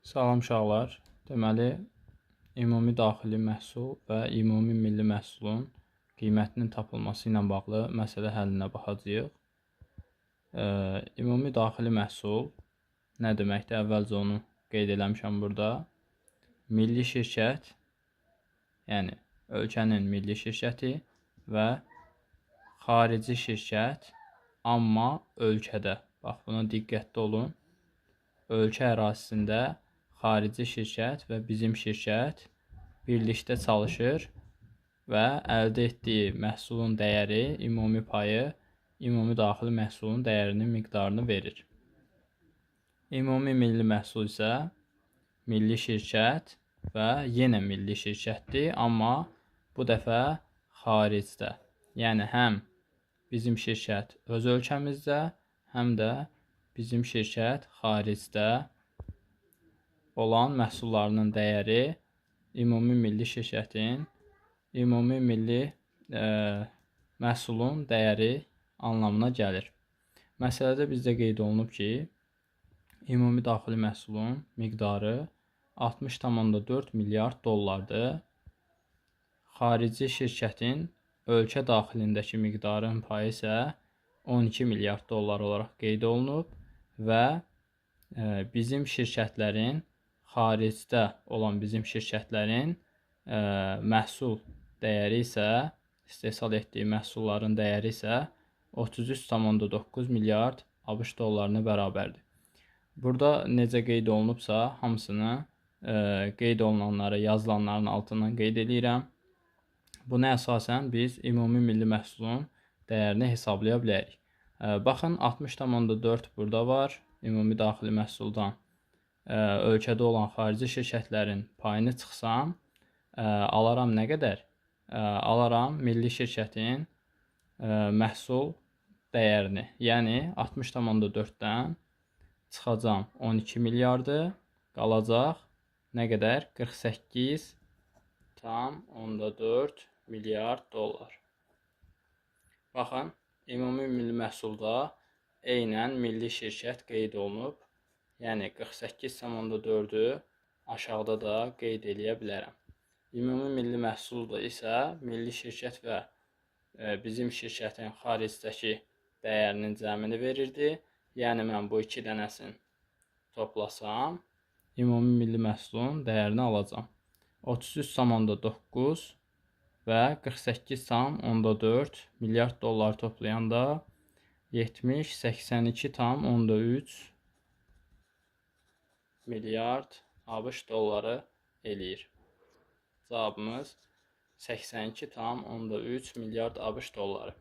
Salam uşaqlar. Deməli, ümumi daxili məhsul və ümumi milli məhsulun qiymətinin tapılması ilə bağlı məsələ həllinə baxacağıq. Ümumi daxili məhsul nə deməkdir? Əvvəlcə onu qeyd eləmişəm burada. Milli şirkət, yəni ölkənin milli şirkəti və xarici şirkət, amma ölkədə. Bax, buna diqqətli olun. Ölkə ərazisində xarici şirkət və bizim şirkət birlikdə çalışır və əldə etdiyi məhsulun dəyəri, ümumi payı, ümumi daxili məhsulun dəyərinin miqdarını verir. Ümumi milli məhsul isə milli şirkət və yenə milli şirkətdir, amma bu dəfə xaricdə. Yəni, həm bizim şirkət öz ölkəmizdə, həm də bizim şirkət xaricdə olan məhsullarının dəyəri ümumi milli şirkətin, ümumi milli məhsulun dəyəri anlamına gəlir. Məsələdə bizdə qeyd olunub ki, ümumi daxili məhsulun miqdarı 60,4 milyard dollardır. Xarici şirkətin ölkə daxilindəki miqdarın payı isə 12 milyard dollar olaraq qeyd olunub və bizim şirkətlərin, xaricdə olan bizim şirkətlərin məhsul dəyəri isə, istehsal etdiyi məhsulların dəyəri isə 33,9 milyard ABŞ dollarına bərabərdir. Burada necə qeyd olunubsa, hamısını qeyd olunanları, yazılanların altından qeyd eləyirəm. Buna əsasən biz ümumi milli məhsulun dəyərini hesablaya bilərik. Baxın, 60,4 burada var. Ümumi daxili məhsuldan ölkədə olan xarici şirkətlərin payını çıxsam, alaram nə qədər? Alaram milli şirkətin məhsul dəyərini. Yəni, 60,4-dən çıxacam 12 milyardı, qalacaq nə qədər? 48,4 milyard dollar. Baxın, ümumi milli məhsulda eynən milli şirkət qeyd olunub. Yəni, 48,4-ü aşağıda da qeyd eləyə bilərəm. Ümumi milli məhsulda isə milli şirkət və bizim şirkətin xaricdəki dəyərinin cəmini verirdi. Yəni, mən bu iki dənəsini toplasam, ümumi milli məhsulun dəyərini alacam. 33,9 və 48,4 milyard dollar toplayanda 82,3 milyard ABŞ dolları eləyir. Cavabımız 82,3 milyard ABŞ dolları.